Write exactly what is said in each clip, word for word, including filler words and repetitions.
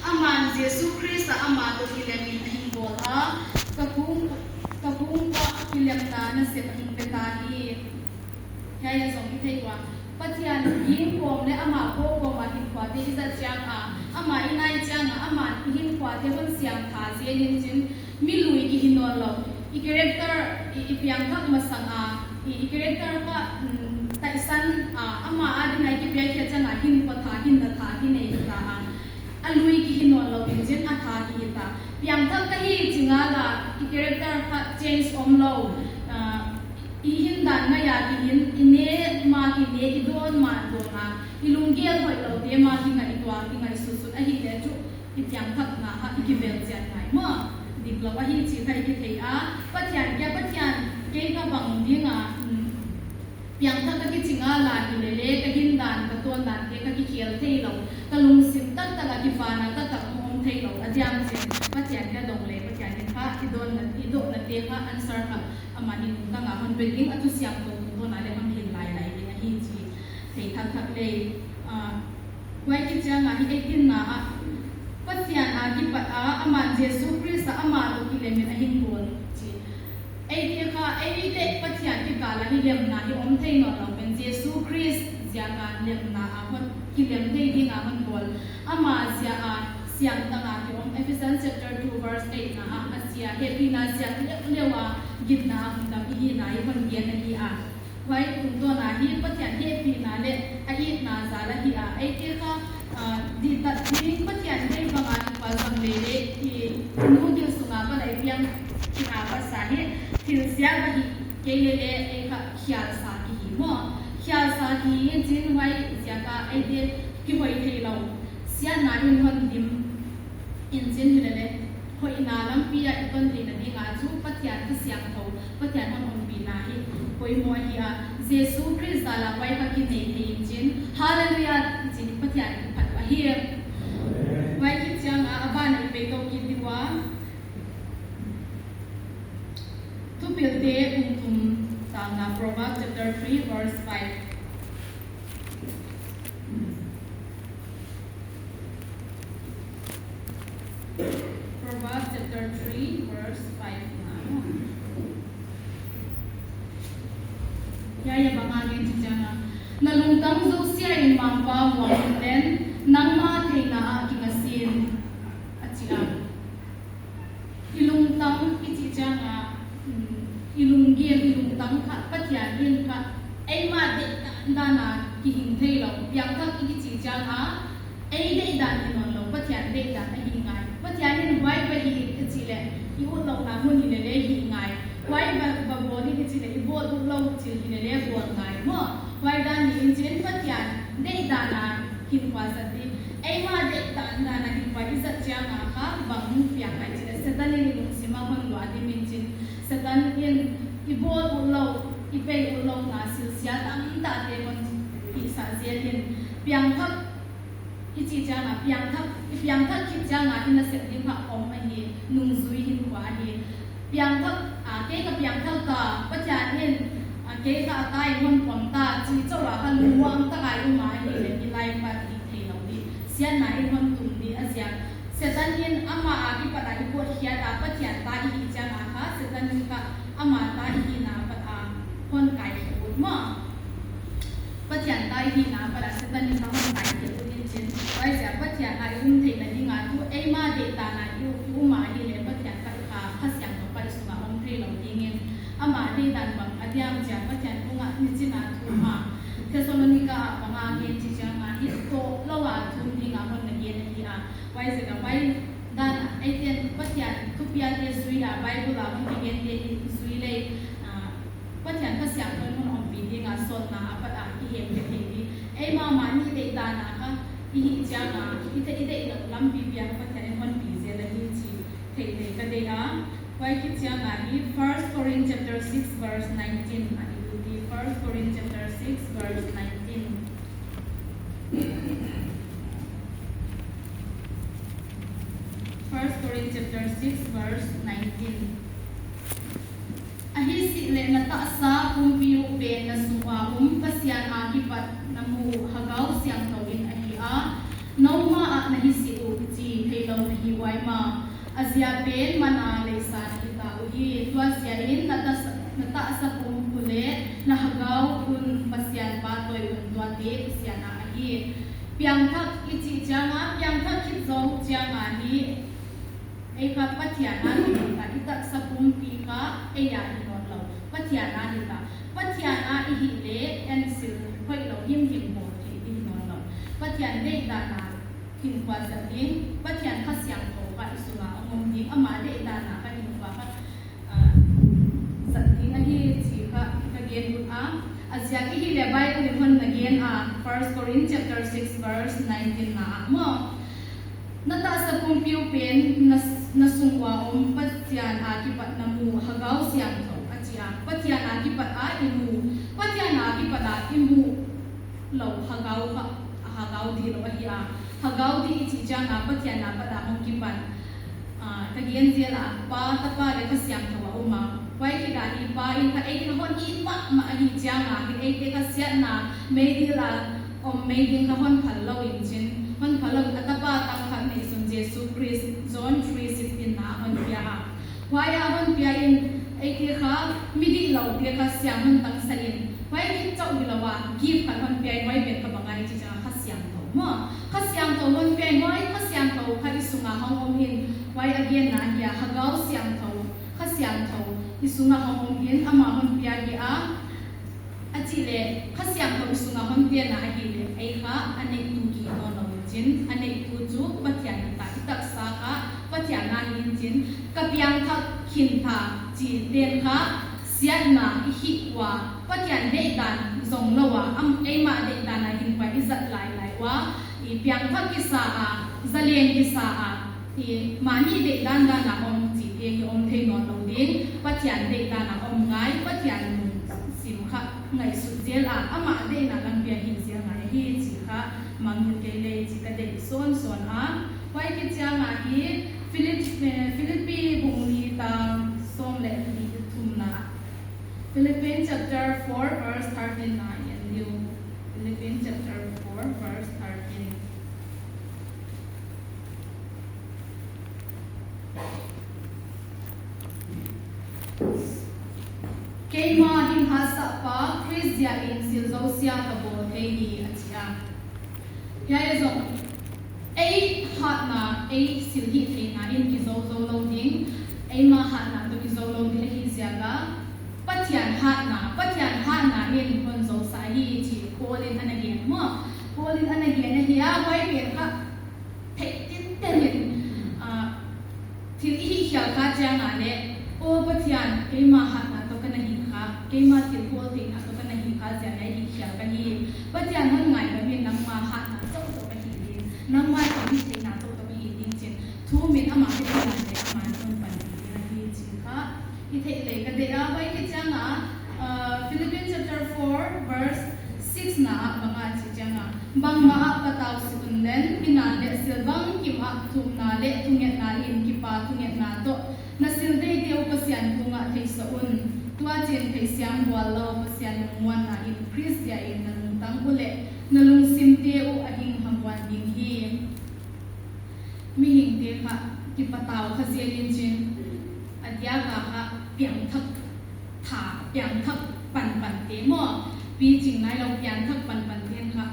Aman Jesu Khrist ah amah toh kilemin a hing bawl a, ka kung, ka kung uah kilemna nasep a hing pe ta hi. Hiai ah zong i theih ua, Pathian gingkawm leh amah pawlkawm a hinkhua te i zat chiang a, amah i nai chiang a, aman i hinkhua te hon siangthou zel in chin, mi lui kihi nawnlou. I character, i, i piangthak masang a, i, i character kha, mm, taisan a, amah ading a i kipiak khia chiang a hinkhua tha, hinna tha kinei ta a. A lui kihi nawnlou in chin a tha kihi ta. Piangthak ka hi chi ngal a, i character kha change omlou. Ah, i hindan ngai a kihin, i ne ma kine, i dawn ma dawn a, i lunggel hoihlou te ma kingaihtuah, kingaihsutsut ahihleh chu i piangthakna ah i kivel chiat ngai maw. Diklou ahi chih kha i kithei a, Pathian kia, Pathian kei ka bang ding a, mm, piangthak ka kichi ngal a hilele, ka hindan, ka tawndan te ka kikhel theilou, ka lungsim taktak a kipana taktak om theilou a diam chin, Pathian ka dong leh, Pathian in kha i dawnna, i dohna te kha answer kha amah in tang a hon pe ding, a thusiam kou tungtawn a leh hon hilh lailai ding ahi chih thei thakthak lei. Ah, huai kichiang a hi eighteen na ah, Pathian a kipat a, aman Jesu Khrist ah amah toh kilemin a hing bawl chi. Eite kha, eite Pathian kikal a hi lemna hi om thei nawnlou pen Jesu Khrist ziak a lemna a hon kilem thei ding a hon bawl. Amah ziak a siangthou a ki om, Ephesians chapter two verse eight na ah, a sia hehpihna ziak leuleu a gitna a hong dam i hihna hi hon gen ahi a. Huai tungtawn a hi Pathian hehpihna leh a itna zal ahi a. Eite kha, ah, dihtat ding Pathian deih bang a kipan zang lele, i nu gil sung a pat a i piang khin a pat sa hi, thil siat ahi kei lele, ei kha khial sa kihi maw. Khial sa kihi in chin huai ziak a eite kihoih theilou. Siatna in hon dim in chin hilele, hoihna lampi a i ton theihna ding a chu Pathian Kha Siangthou, Pathian hon ompihna hi poimoh ahi a. Jesu Khrist zal a huai kha kinei thei in chin, Hallelujah, i chi hi Pathian phat ahi. Huai kichiang a, a ban a i pei tou kit di ua. Thupilte bung thum tangna, Proverbs chapter three verse five. Proverbs chapter three verse five. Hiai ah bang a gen chi chiang a, na lungtang zousia in mangpa muang in ten, nangmah theihna ah kinga sin, a chi a. I lungtang i chih chiang a, mm, i lunggel, i lungtang kha Pathian in kha eimah deihdan dan a kihing theilou. Piangthak i kichi chiang a, ei deihdan hi nawnlou, Pathian deihdan ahi ngai. Pathian in huai va hih i chih leh i utlouhna mun hilele hih ngai. Huai va, va bawl i chih leh i bawl utlou thil hilele bawl ngai maw. Huai dan hi in chin Pathian deihdan a hinkhua zat di. Eimah deihdan dan a hinkhua i zat chiang a kha bang hong piang ai chih leh Setan in i lungsim a hon luah dim in chin. Setan in i bawl utlou, i pei utlouhna silsiat tamtakte hon hihsah zel in. Piangthak i chih chiang a, piangthak, i piangthak khit chiang a i nasep ding kha om ahi, nungzui hinkhua ahi. Piangthak, a, kei ka piangthak ta, Pathian in, a, kei kha a ta in hon pom ta, chih chauh a kha lungmuang tak a i um a hileh, i life kha dik theilou di, siatna in hon tung di a ziak. Setan in amah a kipat a i pawtkhiat a, Pathian ta i hih chiang a kha, Setan in kha ama ta i hihna apat a hon kaikhia ut maw. Pathian ta i hihna apat a Setan in kha hon kaikhia ut in chin. Huaiziak Pathian a i um theihna ding a tuh eimah deihdan a i u-, i um a hileh Pathian kha, kha, Kha Siangthou kha i sung a om theilou ding in. Ama deihdan bang a diam chia Pathian kong a nichin a thum a, Thessalonica a bang a gen chi chiang a, hi toh lou a thum ding a hon na gen ahi a. Huaiziak a huai dan a, eite'n Pathian thupiakte zui a, Bible a hong kigente hi zui leh, ah, Pathian Kha Siangthou in hon ompih ding a sawlna apat a i hemleh thei di. Eimah mahni deihdan a kha i hih chiang a, i te-, i deihlouh lampi piang Pathian in hon pi zel ahi chih theih leh ka deih a. Huai khit chiang a hi First Corinth chapter six verse nineteen a i ut di, First Corinth chapter six verse nineteen. First Corinth chapter six verse nineteen. Ahi sih leh na tahsa pumpi uh pen na sung a um Pasian a kipat na muh uh Hagau Siangthou in ahi a, noumah ah na hi sih uh chi thei lou na hi uai maw. A ziak pen mana leisa na hita uhi. Tua ziakin na tahsa, na tahsa pumpi leh na hagau un Pasian Pa tawi un, tuate Pasian a ahi. Piangthak i chih chiang a, piangthak khit zoh chiang a hi, ei kha Pathian a hi ta, i tahsa pumpi kha ei a hi nawnlou, Pathian a hi ta. Pathian a i hih leh en sil hoihlou himhim bawl thei hi nawnlou. Pathian deihdan a hinkhua zat ding, Pathian Kha Siangthou kha i sung a hong om ding, ama deihdan a kha hinkhua kha, ah, zat ding ahi chih kha ka gen ut a. A ziak i hih leh Bible in hon na gen a, First Corinth chapter six verse nineteen na ah maw. Na tahsa pumpi uh pen na, na sung ua om Pathian a kipat na mu hagau siangthou a chi a. Pathian a kipat a i mu, Pathian a kipat a i mu lou hagau kha, hagau dihlou ahi a. Hagau dih i chih chiang a Pathian a pat a hong kipan. Ah, ka gen zel a, Pa, Tapa leh Kha Siangthou a om a. Huai khit a i Pa in kha eite hon it mahmah ahih chiang a, eite kha siatna, meidil a om meidil kha hon phal lou in chin, hon phal lou in a Tapa tang khat neihsun Jesu Khrist, John three sixteen na hon pia a. Huai a hon pia in, eite kha mi dihloute kha siang hon tangsak in, huai khit chauh hilou a, gift khat hon pia in, huai pen kha bang ahia i chih chiang a Kha Siangthou maw. Kha Siangthou hon pia in, huai Kha Siangthou kha i sung a hong om in, huai a genna ahi a, hagau siangthou, Kha Siangthou i sung a hong om in, ama hon pia hi a. A chih leh, Kha Siangthou i sung a hon pianna ahih leh, ei kha a neitu ki nawnlou in chin, a neitu chu Pathian hi ta, i taksa kha Pathian a hi in chin, ka piangthak khin ta chih pen kha siatna i hih ua, Pathian deihdan zong lou a, am, eimah deihdan a hinkhua i zat lailai ua, i piangthak kisa a, zalen kisa a, i mahni deihdan dan a om chihte hi om thei nawnlou ding, Pathian deihdan a om ngai, Pathian lungsim kha ngaihsut zel a, amah deihna lampi a hih zel ngai hi chih kha mangngilh kei leh chih ka deih sawnsawn a. Huai khit chiang a hi Philip, eh, Philippi bung li tang sawm leh li thumna. Philippians chapter four verse thirteen na en diu. Philippians chapter four verse thirteen. Keimah hing haksatpa Khrist ziakin silzousia ka bawl thei hi a chi a. Hiai zong ei hatna, ei silhih theihna in kizou zou lou ding, eimah hatna toh kizou lou ding ahih ziak a, Pathian hatna, Pathian hatna in hon zousak hi chih Paul in ana gen maw. Paul in ana gen ahi a, huai pen kha theih tinten in, ah, thil i hihkhial kha chiang a leh, aw Pathian, keimah hatna toh ka na hih kha, keimah thil bawl theihna toh ka na hih kha, ziak a i hihkhial ka hi. Pathian hon ngaidam in nangmah hatna chauh toh ka hih ding, nangmah thilhihtheihna chauh toh ka hih ding chi'n thum in amah i thei a leh amah in hon panpih ding ahi chih kha i theih leh ka deih a. Huai khit chiang a, uh, Philippians chapter four verse six na ah bang a chi chiang a, bangmah ah patau sek un leng, hinna leh sil bangkim ah thumna leh thungetna in kipak thungetna toh na sil deite uh Pasian tungah theihsak un. Tua chi'n theihsiam bual lou Pasian lungmuanna in Khrist ziakin na lungtang uleh na lungsimte uh a hing hamuan ding hi. Mihingte kha kipatau kha zel in chin, a diak a kha piangthak tha, piangthak panpante maw, piching nailou piangthak panpante'n kha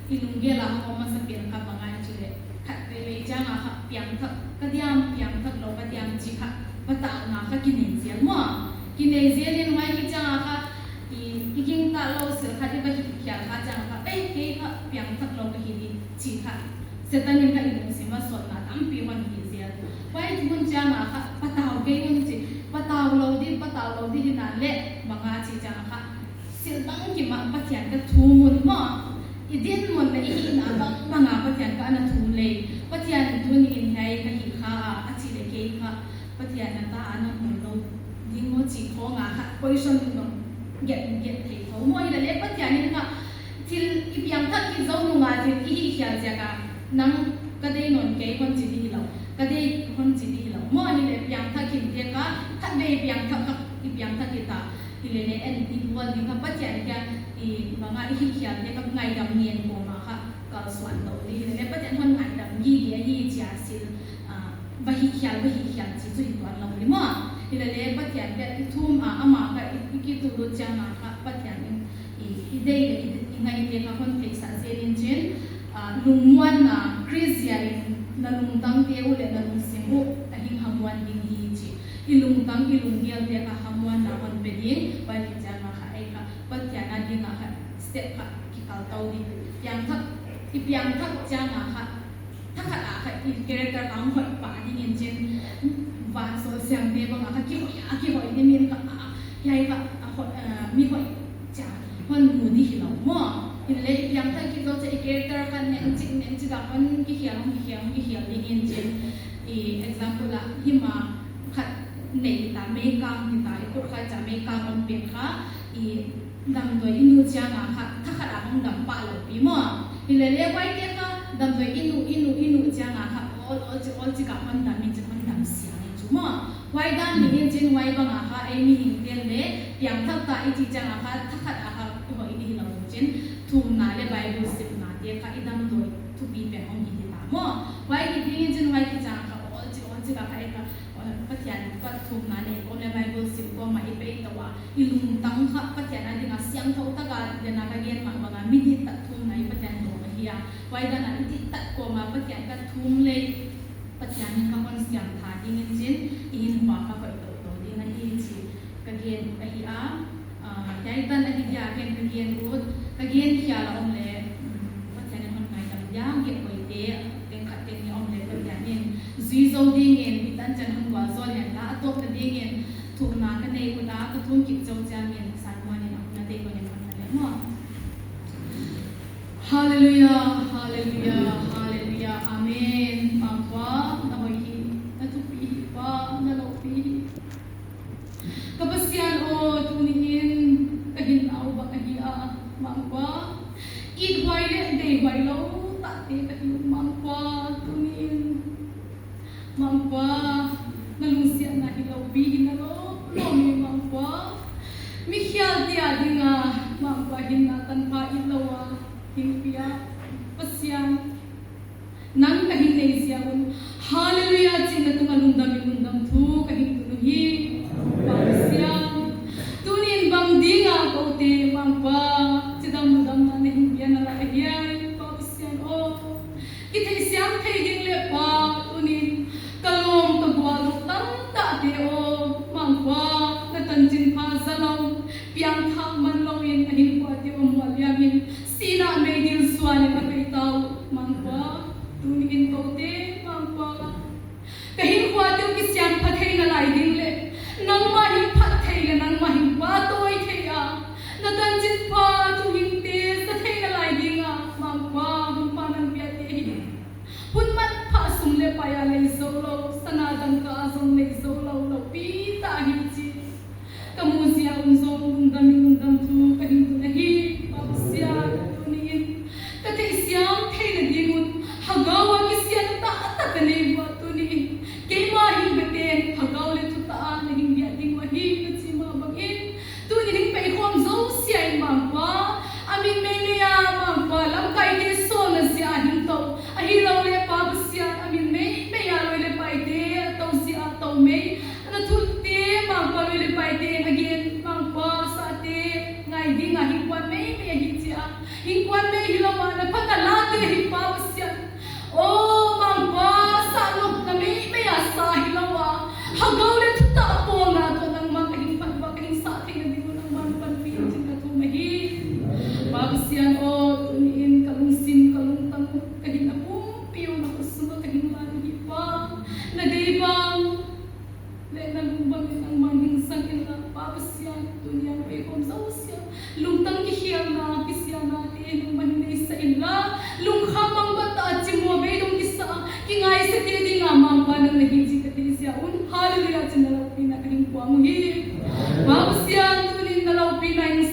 i lunggel a hong om masapen kha bang ahia chih leh, khatvei vei chiang a kha piangthak ka diam, piangthak lou ka diam chih kha patauna kha kinei zel maw. Kinei zel in huai khit chiang a kha i, i gingta lou sil khat i va hihkhial kha chiang a kha, ei, kei kha piangthak lou ka hi di chih kha Setan in kha i lungsim a sawtna tampi hon hih zel. Huai hun chiang a kha patau kei un chi, patau lou di, patau lou di hinna leh bang a chi chiang a kha sil bangkim ah Pathian ka thum un maw. I dinmun leh i hihna bangbang ah Pathian ka ana thum leh, Pathian tuni in hiai ka hih kha a, a chih leh kei kha Pathian na ta a na hon lou ding maw chih khong a kha question dong get, get thei thou maw. Hileh leh Pathian in kha thil i piangthak kizou nung a thil i hihkhial ziak a nang ka deih nawn kei hon chi di hilou, ka deih hon chi di hilou maw. Hileh piangthak khinte kha khatvei piangthak kha i piangthak hi ta. Hileh leh en i bual ding kha Pathian kia i bang a i hihkhialte kha ngaidam ngen kawm a kha kalsuan tou di. Hileh leh Pathian hon ngaidam gige ahi chia sil, a, va hihkhial, va hihkhial chih chu hi tuan lou hi maw. Hilele Pathian te i thum a, amah kha i, i kitulut chiang a kha Pathian in i, i deih leh i, i ngaihte kha hon theihsah zel in chin, ah, lungmuanna, Khrist zia in na lungtang te uh leh na lungsim uh a hing hamuan ding hi chi. I lungtang, i lunggel te kha hamuanna hon pe ding, huai chiang a kha ei kha Pathian a ding a kha step kha kikal tou ding. Piangthak, i piangthak chiang a kha thakhat a kha i character kha hong hoih pah ding in chin, vansawlsiangte bang a kha kihoih a, kihoih ding in kha, a, a, hiai kha, a, hoih, a, mi hoih chia hon mu di hilou maw. Hilele i piangthak kizou chia i character kha neng chik, neng chik a hon kikhial, hon kikhial, hon kikhial ding in chin. I example a, hima khat nei ta, meikang hita, i khut kha chia meikang om pen kha, i damdawi i nuh chiang a kha, thakhat a hong dam pah lou pi maw. Hilele huaite kha, damdawi i nuh, i nuh, i nuh chiang a kha, ol, ol chi, ol chi kha hon dam in chin hon dam siang in chu maw. Huai dan ni in chin huai bang a kha, ei mihing ten leh, piangthak ta i chih chiang a kha, thakhat a kha, hoih di hilou chin, thumna leh Bible simna te kha, i damdawi thupi pen hong hi ta maw. Huai ni ding in chin huai chiang a kha, ol chi, ol chi kha, ei kha, Pathian pathumna nei kawm leh Bible sim kawm a i peitou a, i lungtang kha Pathian a ding a siangthou tak a, den a ka gen mah bang a, mi diktat thumna i Pathian dawng ahi a. Huai dan a i diktat kawm a Pathian ka thum leh, Pathian in ka hon siam tha ding in chin, i hinkhua kha hoih toutou ding ahi chi ka gen ahi a. Ah, hiai tan ahi dia ken ka gen ut, ka gen khial a om leh, mm, Pathian in hon ngaidam dia, geh koite, teng khat teng nih om leh Pathian in zui zou ding in, i tan chan hon gualzawl in la, a tawpna ding in, thumna ka nei ut a, ka thum kik zou chiang in, San Juan in a hun a tei kon in hon na leh maw. Hallelujah, hallelujah, hallelujah, amen. Mangpa, na hoih hi, na thupi hi Pa, na loupi hi. Ka Pasian aw, tuni in ka hinna uh bang ahi a, Mangpa. Ithuai leh deihhuai lou takte ka hi uh, Mangpa, tuni in. Mangpa, na lungsiatna hi loupi hi na lou, lou mi Mangpa. Mi khialte a ding a, Mangpa hinna tanpha it lou a, hing pia, Pasian. Nang ka hin neih ziak un, Hallelujah chih na tung a lungdam in lungdam thu ka hin tun uhi, Pa Pasian. Tuni in bang ding a koute Mangpa, chidam mudamna na hin pia na lai ahi a, Pa Pasian aw. Kitheisiam thei ding leh Pa, tuni in ka lawm ka gual tamtakte aw, Mangpa, na tanchinpha za lou, piangthak man lou in a hinkhua te uh a mual liam in, sihna meidil suan in a pei ta uh, Mangpa, tuni in koute, Mangpa. Ka hinkhua te uh kisiangpha thei na lai ding leh, nangmah hin phat thei leh, nangmah hin pahtawi thei a, na tanchinpha thuhingte za thei na lai ding a, Mangpa, hun pa nang piate hi. Hun manpha sum leh pai a lei zou lou, sana dangka a zong lei zou lou, loupi ta hi chih ka muh ziak un zong lungdam in lungdam thu ka hin tun ahi, Pa Pasian, tuni in. Ka theihsiam theihna ding un, Hagau a kisiang taktak ka nei ua, tuni in. Keimah hin beten, Hagau leh thutak a na hin biak ding uh ahi, na chi mah bang in. Tuni in peikhawm zousia in Mangpa, a min meimei a Mangpa, lamkaite sawlna ziak a hing tou. Ahihlou leh Pa Pasian, a min meimei a loi leh paite, a tou ziak a tou mei. Na thute Mangpa loi leh paite, a gen Mangpa sate, ngai ding a hinkhua meimei ahi chia. Hinkhua mei hilou a, na phatna late hi Pa Pasian. Aw, Mangpa, sah nopna meimei a sa hilou a, Hagau leh thutak pawlna toh nangmah ka hin phat ua, ka hin sah theihna ding un nangmah panpih in chin ka thum ahi. Pa Pasian aw, tuni in ka lungsim, ka lungtang, ka hinna pumpi uh na khut sung ah ka hin lan hi Pa. Na deihbang leh na lungbawl in nangmah hing zang inla, Pa Pasian, tuni a peikhawm zousia. Lungtang kikhialna, kisianna te nangmah hing neisa inla, lungkham mangbat a chimawh beidong kisa, kingaisakte ding a Mangpa nang na hi chih ka theih ziak un, Hallelujah chih na loupina ka hin kuang uhi. Pa Pasian, tuni in na loupina in